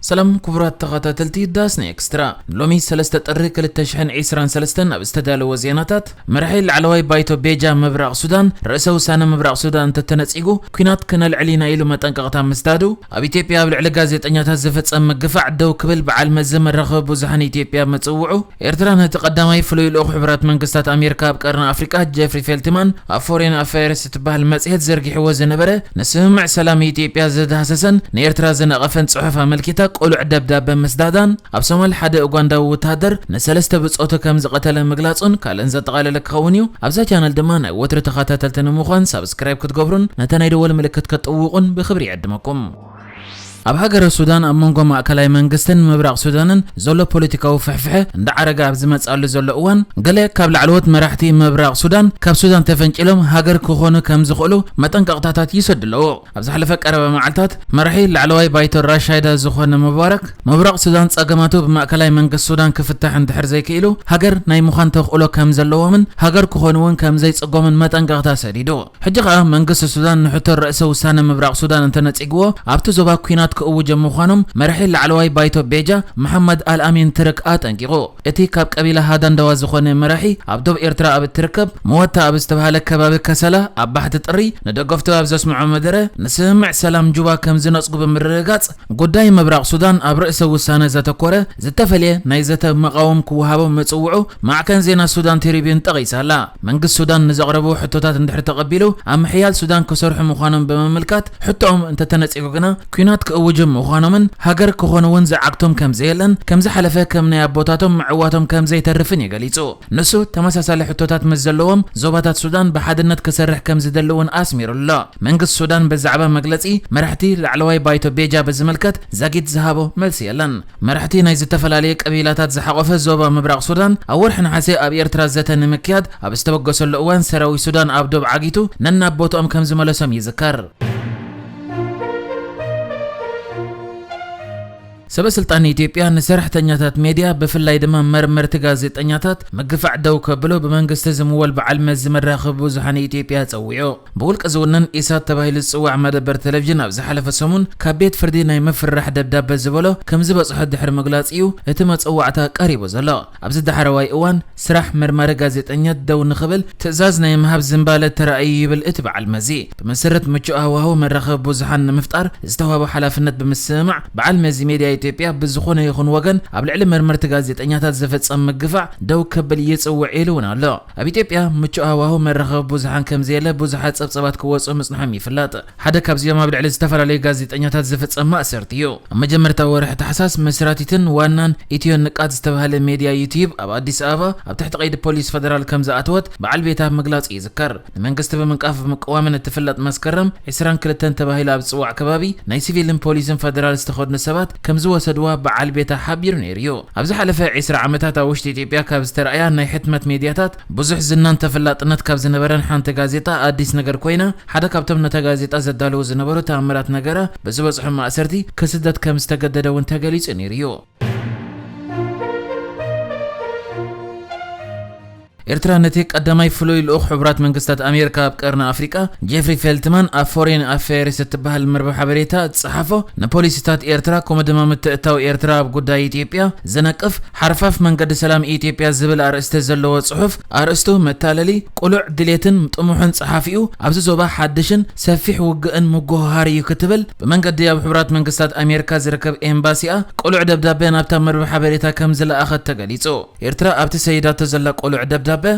ሰላም ክቡራት ተኸታተልቲ ዳስና ኤክስትራ፣ ሎሚ ሰለስተ ጥሪ ክልተ ሽሕን ዕስራን ሰለስተን ኣብ ዝተዳለወ ዜናታት፣ መራሒ ላዕለዋይ ባይቶ ቤጃ ምብራቕ ሱዳን ርእሰ ውሳነ ምብራቕ ሱዳን እንተተነጺጉ ኲናት ክነልዕል ኢና ኢሉ መጠንቀቕታ ምስዳዱ፣ ኣብ ኢትዮጵያ ኣብ ልዕሊ ጋዜጠኛታት ዝፍጸም ምግፋዕ ደው ክብል በዓል መዚ መራኸቢ ብዙሓን ኢትዮጵያ ምጽውዑ፣ ኤርትራ ነቲ ቀዳማይ ፍሉይ ልኡኽ ሕቡራት መንግስታት ኣሜሪካ ኣብ ቀርኒ ኣፍሪቃ ጀፍሪ ፌልትማን ኣብ ፎሬን ኣፌርስ እትበሃል መጽሔት ዘርጊሕዎ ዝነበረ ንስምምዕ ሰላም ኢትዮጵያ ዝዳህሰሰን ንኤርትራ ዝነቐፈን ጽሑፍ ኣመልኪታ ቅሉዕ ደብዳበ ምስዳዳን፣ ኣብ ሶማል ሓደ ኡጋንዳዊ ወተሃደር ንሰለስተ ብጾቱ ከም ዝቐተለ ምግላጹን ካልእን ዘጠቓለለ ክኸውን እዩ። ኣብዛ ቻነል ድማ ናይ ወትሪ ተኸታተልቲ ንምዃን ሳብስክራይብ ክትገብሩን ነታ ናይ ደወል ምልክት ክትጥውቑን ብኽብሪ ይዕድመኩም። ኣብ ሃገረ ሱዳን ኣብ መንጎ ማእከላይ መንግስትን ምብራቕ ሱዳንን ዘሎ ፖለቲካዊ ፍሕፍሐ እንዳዓረገ ኣብ ዝመጽኣሉ ዘሎ እዋን፣ ገለ ካብ ላዕለዎት መራሕቲ ምብራቕ ሱዳን ካብ ሱዳን ተፈንቂሎም ሃገር ክኾኑ ከም ዝኽእሉ መጠንቀቕታታት ይሰዱ ኣለዉ። ኣብ ዝሓለፈ ቀረባ መዓልታት፣ መራሒ ላዕለዋይ ባይቶ ራሻይዳ ዝኾነ ሙባረክ፣ ምብራቕ ሱዳን ጸገማቱ ብማእከላይ መንግስቲ ሱዳን ክፍታሕ እንድሕር ዘይክኢሉ፣ ሃገር ናይ ምዃን ተኽእሎ ከም ዘለዎምን ሃገር ክኾኑ እውን ከም ዘይጽጎምን መጠንቀቕታ ሰዲዱ። ሕጂ ኸኣ መንግስቲ ሱዳን ንሕቶ ርእሰ ውሳነ ምብራቕ ሱዳን እንተነጺግዎ፣ ኣብቲ ዞባ ኲናት ክእውጅ ምዃኖም መራሒ ላዕለዋይ ባይቶ ቤጃ መሓመድ ኣልኣሚን ትርክ ኣጠንቂቑ። እቲ ካብ ቀቢላ ሃዳንዳዋ ዝኾነ መራሒ ኣብ ዶብ ኤርትራ ኣብ እትርከብ መወታ ኣብ ዝተባህለ ከባቢ ከሰላ ኣብ ባሕቲ ጥሪ ንደገፍቱ ኣብ ዘስምዖ መደረ፣ ንስምምዕ ሰላም ጁባ ከም ዝነጽጉ ብምርግጋጽ፣ ጉዳይ ምብራቕ ሱዳን ኣብ ርእሰ ውሳነ ዘተኮረ ዝተፈልየ ናይ ዘተ መቓወም ክወሃቦ ምጽውዑ ማዕከን ዜና ሱዳን ትሪቢዩን ጠቒሳ ኣላ። መንግስቲ ሱዳን ንዘቕረቡ ሕቶታት እንድሕር ተቐቢሉ፣ ኣብ ምሕያል ሱዳን ክሰርሑ ምዃኖም ብምምልካት፣ ሕቶኦም እንተተነጺጉ ግና ኲናት ክእውጁ ምዃኖምን ሃገር ክኾኑ እውን ዝዓግቶም ከም ዘየለን፣ ከም ዝሓለፈ ከም ናይ ኣቦታቶም ምዕዋቶም ከም ዘይተርፍን እዩ ገሊጹ። ንሱ ተመሳሳሊ ሕቶታት ምስ ዘለዎም ዞባታት ሱዳን ብሓድነት ክሰርሕ ከም ዝደሊ እውን ኣስሚሩ ኣሎ። መንግስቲ ሱዳን ብዛዕባ መግለጺ መራሕቲ ላዕለዋይ ባይቶ ቤጃ ብዝምልከት ዛጊት ዝሃቦ መልሲ የለን። መራሕቲ ናይ ዝተፈላለዩ ቀቢላታት ዝሓቖፈ ዞባ ምብራቕ ሱዳን ኣብ ወርሒ ነሓሰ ኣብ ኤርትራ ዘተ ንምክያድ ኣብ ዝተበገሰሉ እዋን፣ ሰራዊት ሱዳን ኣብ ዶብ ዓጊቱ ነናብ ቦትኦም ከም ዝመለሶም ይዝከር። ሰበ ስልጣን ኢትዮጵያ ንሰራሕተኛታት ሜድያ፣ ብፍላይ ድማ መርመርቲ ጋዜጠኛታት ምግፋዕ ደው ከብሎ ብመንግስቲ ዝምወል በዓል መዚ መራኸቢ ብዙሓን ኢትዮጵያ ጸዊዑ። ብውልቂ ዝውነን ኢሳት ተባሂሉ ዝጽዋዕ መደበር ቴሌቪዥን ኣብ ዝሓለፈ ሰሙን ካብ ቤት ፍርዲ ናይ ምፍርራሕ ደብዳበ ዝበሎ ከም ዝበጽሖ ድሕሪ ምግላጽ እዩ እቲ መጸዋዕታ ቀሪቡ ዘሎ። ኣብዚ ዳሕረዋይ እዋን ስራሕ መርማሪ ጋዜጠኛት ደው ንኽብል ትእዛዝ ናይ ምሃብ ዝንባለ ተራእዩ ይብል እቲ በዓል መዚ። ብመሰረት ምቹእ ሃዋህው መራኸቢ ብዙሓን ንምፍጣር ዝተዋህቦ ሓላፍነት ብምስምማዕ፣ በዓል መዚ ሜድያ ኢትዮጵያ ብዝኾነ ይኹን ወገን ኣብ ልዕሊ መርመርቲ ጋዜጠኛታት ዝፍጸም ምግፋዕ ደው ከብል ይጽውዕ ኢሉ እውን ኣሎ። ኣብ ኢትዮጵያ ምቹእ ሃዋህው መራኸቢ ብዙሓን ከም ዘየለ ብዙሓት ጸብጸባት ክወጹ ምጽንሖም ይፍለጥ። ሓደ ካብዚኦም ኣብ ልዕሊ ዝተፈላለዩ ጋዜጠኛታት ዝፍጸም ማእሰርቲ እዩ። ኣብ መጀመርታ ወርሒ ታሕሳስ መስራቲትን ዋናን ኢትዮ ንቃት ዝተባህለ ሜድያ ዩቲዩብ ኣብ ኣዲስ ኣበባ ኣብ ትሕቲ ቀይዲ ፖሊስ ፈደራል ከም ዝኣተወት በዓል ቤታ ምግላጽ ይዝከር። ንመንግስቲ ብምንቃፍ ብምቅዋምን እትፍለጥ መስከረም ዕስራን ክልተን ተባሂሉ ኣብ ዝጽዋዕ ከባቢ ናይ ሲቪልን ፖሊስን ፈደራል ዝተኸድኑ ሰባት ከም ዝወሰድዋ በዓል ቤታ ሓቢሩ ነይሩ እዩ። ኣብ ዝሓለፈ ዕስራ ዓመታት ኣብ ውሽጢ ኢትዮጵያ ካብ ዝተረኣያ ናይ ሕትመት ሜድያታት ብዙሕ ዝናን ተፈላጥነት ካብ ዝነበረን ሓንቲ ጋዜጣ ኣዲስ ነገር ኮይና፣ ሓደ ካብቶም ነታ ጋዜጣ ዘዳለዉ ዝነበሩ ተኣምራት ነገራ ብዝበጽሖ ማእሰርቲ ክስደድ ከም ዝተገደደ እውን ተገሊጹ ነይሩ እዩ። ኤርትራ ነቲ ቀዳማይ ፍሉይ ልኡኽ ሕቡራት መንግስታት ኣሜሪካ ኣብ ቀርኒ ኣፍሪቃ ጄፍሪ ፌልትማን ኣብ ፎሬን ኣፌርስ እትበሃል መርበብ ሓበሬታ ዝጸሓፎ፣ ንፖሊሲታት ኤርትራ ከምኡ ድማ ምትእትታው ኤርትራ ኣብ ጉዳይ ኢትዮጵያ ዝነቅፍ ሓርፋፍ መንገዲ ሰላም ኢትዮጵያ ዝብል ኣርእስቲ ዘለዎ ጽሑፍ፣ ኣርእስቱ መታለሊ፣ ቅሉዕ ድሌትን ጥሙሕን ጸሓፊኡ ኣብዚ ዞባ ሓድሽን ሰፊሕ ውግእን ምጉህሃር እዩ ክትብል ብመንገዲ ኣብ ሕቡራት መንግስታት ኣሜሪካ ዝርከብ ኤምባሲኣ ቅሉዕ ደብዳበ ናብታ መርበብ ሓበሬታ ከም ዝለኣኸት ተገሊጹ። ኤርትራ ኣብቲ ሰይዳቶ ዘላ ቅሉዕ ደብዳበ፣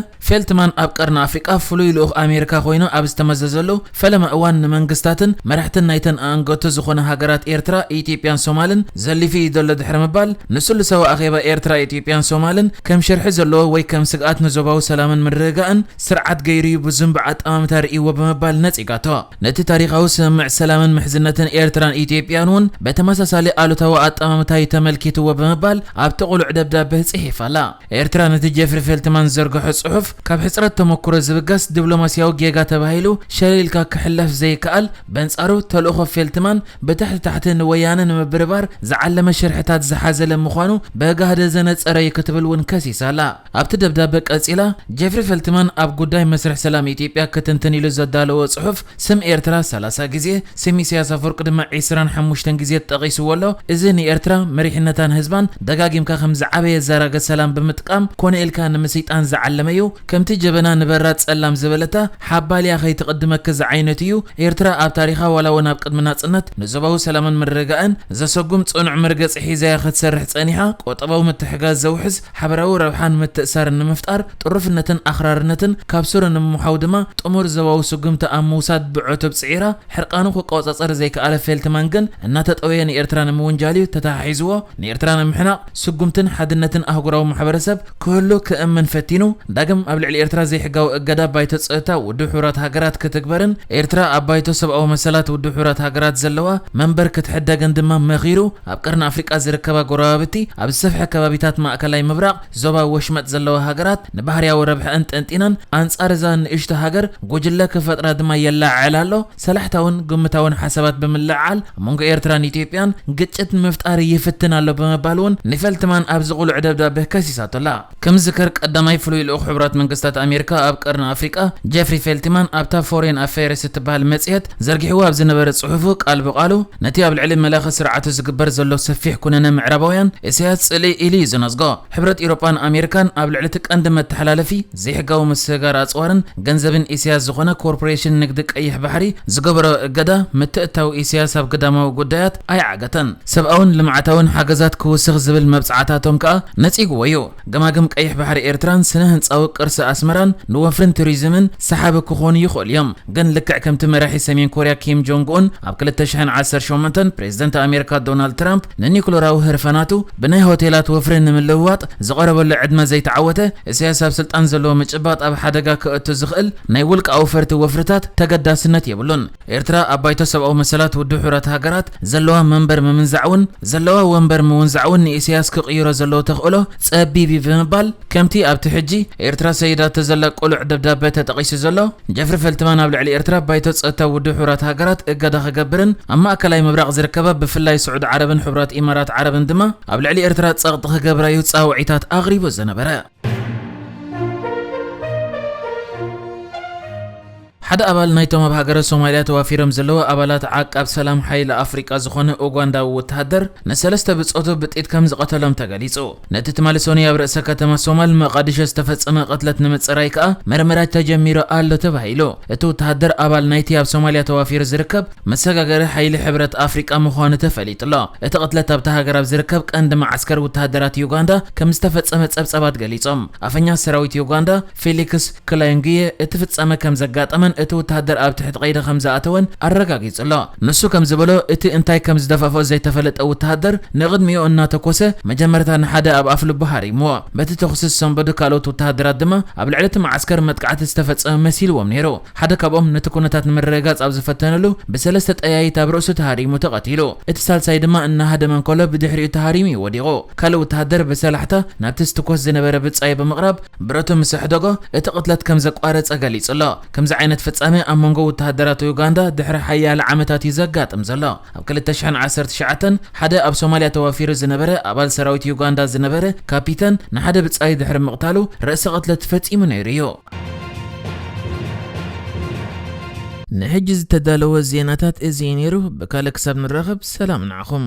ፌልትማን ኣብ ቀርኒ ኣፍሪቃ ፍሉይ ልኡኽ ኣሜሪካ ኮይኑ ኣብ ዝተመዘዘሉ ፈለማ እዋን፣ ንመንግስታትን መራሕትን ናይተን ኣንገቱ ዝኾነ ሃገራት ኤርትራ፣ ኢትዮጵያን ሶማልን ዘሊፉ እዩ ዘሎ ድሕሪ ምባል፣ ንስሉሳዊ ኣኼባ ኤርትራ፣ ኢትዮጵያን ሶማልን ከም ሽርሒ ዘለዎ ወይ ከም ስግኣት ንዞባዊ ሰላምን ምርግጋእን ስርዓት ገይሩ እዩ ብዝንቡዕ ኣጠማምታ ርእይዎ ብምባል ነጺጋቶ። ነቲ ታሪኻዊ ስምምዕ ሰላምን ምሕዝነትን ኤርትራን ኢትዮጵያን እውን ብተመሳሳሊ ኣሉታዊ ኣጠማምታ እዩ ተመልኪትዎ ብምባል ኣብቲ ቅሉዕ ደብዳበ ጽሒፋ ኣላ። ኤርትራ ነቲ ጀፍሪ ፌልትማን ዝዘርግሖ ጽሑፍ ካብ ሕጽረት ተመኩሮ ዝብገስ ዲፕሎማስያዊ ጌጋ ተባሂሉ ሸለል ኢልካ ክሕለፍ ዘይከኣል፣ በንጻሩ ተልእኾ ፌልትማን ብትሕቲ ታሕቲ ንወያነ ንምብርባር ዝዓለመ ሽርሕታት ዝሓዘለ ምዃኑ ብጋህደ ዘነጸረ እዩ ክትብል እውን ከሲሳ ኣላ። ኣብቲ ደብዳበ ቀጺላ፣ ጀፍሪ ፌልትማን ኣብ ጉዳይ መስርሕ ሰላም ኢትዮጵያ ክትንትን ኢሉ ዘዳለዎ ጽሑፍ ስም ኤርትራ ሰላሳ ግዜ፣ ስም ኢሳያስ ኣፈወርቂ ድማ ዕስራን ሓሙሽተን ግዜ ጠቒስዎ ኣሎ። እዚ ንኤርትራ መሪሕነታን ህዝባን ደጋጊምካ ከም ዝዓበየ ዘራገ ሰላም ብምጥቃም ኮነ ኢልካ ንምስይጣን ዝዓለመ እዩ። ከምቲ ጀበና ንበራድ ጸላም ዝበለታ ሓባልያ ከይትቕድመኪ ዝዓይነቱ እዩ። ኤርትራ ኣብ ታሪኻ ዋላ እውን ኣብ ቅድሚ ናጽነት ንዞባዊ ሰላምን ምርግጋእን ዘሰጉም ጽኑዕ መርገጺ ሒዛያ ክትሰርሕ ጸኒሓ። ቁጠባዊ ምትሕጋዝ ዘውሕስ ሓበራዊ ረብሓን ምትእሳርን ንምፍጣር ጥሩፍነትን ኣኽራርነትን ካብ ስሩ ንምምሓው ድማ ጥሙር ዞባዊ ስጉምቲ ኣብ ምውሳድ ብዕቱብ ጽዒራ። ሕርቃኑ ክቆጻጸር ዘይከኣለ ፌልትማን ግን እናተጠወየ ንኤርትራ ንምውንጃል እዩ ተተሓሒዝዎ። ንኤርትራ ንምሕናቕ ስጉምትን ሓድነትን ኣህጉራዊ ማሕበረሰብ ክህሉ ክእምን ፈቲኑ። ዳግም ኣብ ልዕሊ ኤርትራ ዘይሕጋዊ እገዳ ባይቶ ጸጥታ ውድብ ሕቡራት ሃገራት ክትግበርን ኤርትራ ኣብ ባይቶ ሰብኣዊ መሰላት ውድብ ሕቡራት ሃገራት ዘለዋ መንበር ክትሕደግን ድማ መኺሩ። ኣብ ቀርኒ ኣፍሪቃ ዝርከባ ጎረባብቲ፣ ኣብ ዝሰፍሐ ከባቢታት ማእከላይ ምብራቕ፣ ዞባ ወሽመጥ ዘለዋ ሃገራት ንባህርያዊ ረብሐኣን ጠንጢነን ኣንጻር እዛ ንእሽቶ ሃገር ጉጅለ ክፈጥራ ድማ የለዓዕል ኣሎ። ሰላሕታውን ግምታውን ሓሳባት ብምልዕዓል ኣብ መንጎ ኤርትራን ኢትዮጵያን ግጭት ንምፍጣር ይፍትን ኣሎ ብምባል እውን ንፌልትማን ኣብዚ ቁሉዕ ደብዳበ ከሲሳቶ ኣላ። ከም ዝከር ቀዳማይ ፍሉይ ልኡኽ ሕቡራት መንግስታት ኣሜሪካ ኣብ ቀርኒ ኣፍሪቃ ጀፍሪ ፌልትማን ኣብታ ፎሬን ኣፌርስ እትበሃል መጽሔት ዘርጊሕዎ ኣብ ዝነበረ ጽሑፉ ቃል ብቃሉ ነቲ ኣብ ልዕሊ መላኺ ስርዓቱ ዝግበር ዘሎ ሰፊሕ ኩነነ ምዕራባውያን ኢሳያስ ጽልኢ ኢሉ እዩ ዝነጽጎ። ሕብረት ኤውሮጳን ኣሜሪካን ኣብ ልዕሊ እቲ ቀንዲ መተሓላለፊ ዘይሕጋዊ ምስግጋር ኣጽዋርን ገንዘብን ኢሳያስ ዝኾነ ኮርፖሬሽን ንግዲ ቀይሕ ባሕሪ ዝገበሮ እገዳ ምትእታው ኢሳያስ ኣብ ግዳማዊ ጉዳያት ኣይዓገተን። ሰብኣውን ልምዓታውን ሓገዛት ክውስኽ ዝብል መብጽዓታቶም ከኣ ነጺግዎ እዩ። ገማግም ቀይሕ ባሕሪ ኤርትራን ስነ ህንጻዊ ቅርሲ ኣስመራን ንወፍርን ቱሪዝምን ሰሓቢ ክኾኑ ይኽእሉ እዮም። ግን ልክዕ ከምቲ መራሒ ሰሜን ኮርያ ኪም ጆንግ ኡን ኣብ ክልተ ሽሕን ዓሰርተ ሸሞንተን ፕሬዝደንት ኣሜሪካ ዶናልድ ትራምፕ ንኒኩለራዊ ህርፋናቱ ብናይ ሆቴላት ወፍሪ ንምልውዋጥ ዝቐረበሉ ዕድመ ዘይተዓወተ፣ ኢሳያስ ኣብ ስልጣን ዘለዎ ምጭባጥ ኣብ ሓደጋ ከእቱ ዝኽእል ናይ ውልቃዊ ፈርቲ ወፍርታት ተገዳስነት የብሉን። ኤርትራ ኣብ ባይቶ ሰብኣዊ መሰላት ውድብ ሕቡራት ሃገራት ዘለዋ መንበር ምምንዛዕ እውን፣ ዘለዋ ወንበር ምውንዛዕ እውን ንኢሳያስ ክቕይሮ ዘለዎ ተኽእሎ ጸቢብ እዩ ብምባል፣ ከምቲ ኣብቲ ሕጂ ኤርትራ ሰይዳቶ ዘላ ቅሉዕ ደብዳበ ተጠቒሱ ዘሎ፣ ጀፍሪ ፈልትማን ኣብ ልዕሊ ኤርትራ ባይቶ ጸጥታ ውድብ ሕቡራት ሃገራት እገዳ ክገብርን ኣብ ማእከላይ ምብራቕ ዝርከባ ብፍላይ ስዑድ ዓረብን ሕቡራት ኢማራት ዓረብን ድማ ኣብ ልዕሊ ኤርትራ ጸቕጢ ክገብራ እዩ ጻውዒታት ኣቕሪቡ ዝነበረ። ሓደ ኣባል ናይቶም ኣብ ሃገረ ሶማልያ ተዋፊሮም ዘለዉ ኣባላት ዓቃብ ሰላም ሓይሊ ኣፍሪቃ ዝኾነ ኡጋንዳዊ ወተሃደር ንሰለስተ ብጾቱ ብጥይት ከም ዝቐተሎም ተገሊጹ። ነቲ ትማሊ ሰኑይ ኣብ ርእሰ ከተማ ሶማል መቓዲሾ ዝተፈጸመ ቅትለት ንምጽራይ ከኣ መርመራ ተጀሚሩ ኣሎ ተባሂሉ። እቲ ወተሃደር ኣባል ናይቲ ኣብ ሶማልያ ተዋፊሩ ዝርከብ መሰጋገሪ ሓይሊ ሕብረት ኣፍሪቃ ምዃኑ ተፈሊጡ ኣሎ። እቲ ቅትለት ኣብታ ሃገር ኣብ ዝርከብ ቀንዲ መዓስከር ወተሃደራት ዩጋንዳ ከም ዝተፈጸመ ጸብጸባት ገሊጾም። ኣፈኛ ሰራዊት ዩጋንዳ ፌሊክስ ክላይንግየ እቲ ፍጻመ ከም ዘጋጠመን እቲ ወተሃደር ኣብ ትሕቲ ቀይዲ ከም ዝኣተወን ኣረጋጊጹ ኣሎ። ንሱ ከም ዝበሎ፣ እቲ እንታይ ከም ዝደፋፍኦ ዘይተፈለጠ ወተሃደር ንቕድሚኡ እናተኮሰ መጀመርታ ንሓደ ኣብ ኣፍ ልቡ ሃሪምዎ። በቲ ተኹሲ ዝሰንበዱ ካልኦት ወተሃደራት ድማ ኣብ ልዕሊ እቲ መዓስከር መጥቃዕቲ ዝተፈጸመ መሲልዎም ነይሩ። ሓደ ካብኦም ነቲ ኩነታት ንምርግጋጽ ኣብ ዝፈተነሉ ብሰለስተ ጠያይት ኣብ ርእሱ ተሃሪሙ ተቐቲሉ። እቲ ሳልሳይ ድማ እናሃደመ እንከሎ ብድሕሪኡ ተሃሪሙ እዩ ወዲቑ። ካልእ ወተሃደር ብሰላሕታ ናብቲ ዝትኮስ ዝነበረ ብጻዩ ብምቕራብ ብረቱ ምስ ኣሕደጎ እቲ ቅትለት ከም ዘቋረጸ ገሊጹ ኣሎ። ከምዚ ዓይነት ፍጻመ ኣብ መንጎ ወተሃደራት ዩጋንዳ ድሕሪ ሓያለ ዓመታት እዩ ዘጋጥም ዘሎ። ኣብ ክልተ ሽሕን ዓሰርተ ትሽዓተን ሓደ ኣብ ሶማልያ ተዋፊሩ ዝነበረ ኣባል ሰራዊት ዩጋንዳ ዝነበረ ካፒተን ንሓደ ብጻዩ ድሕሪ ምቕታሉ ርእሰ ቅትለት ፈጺሙ ነይሩ እዩ። ንሕጂ ዝተዳለወ ዜናታት እዚ እዩ ነይሩ። ብካልእ ክሳብ ንራኸብ ሰላም ንዓኹም።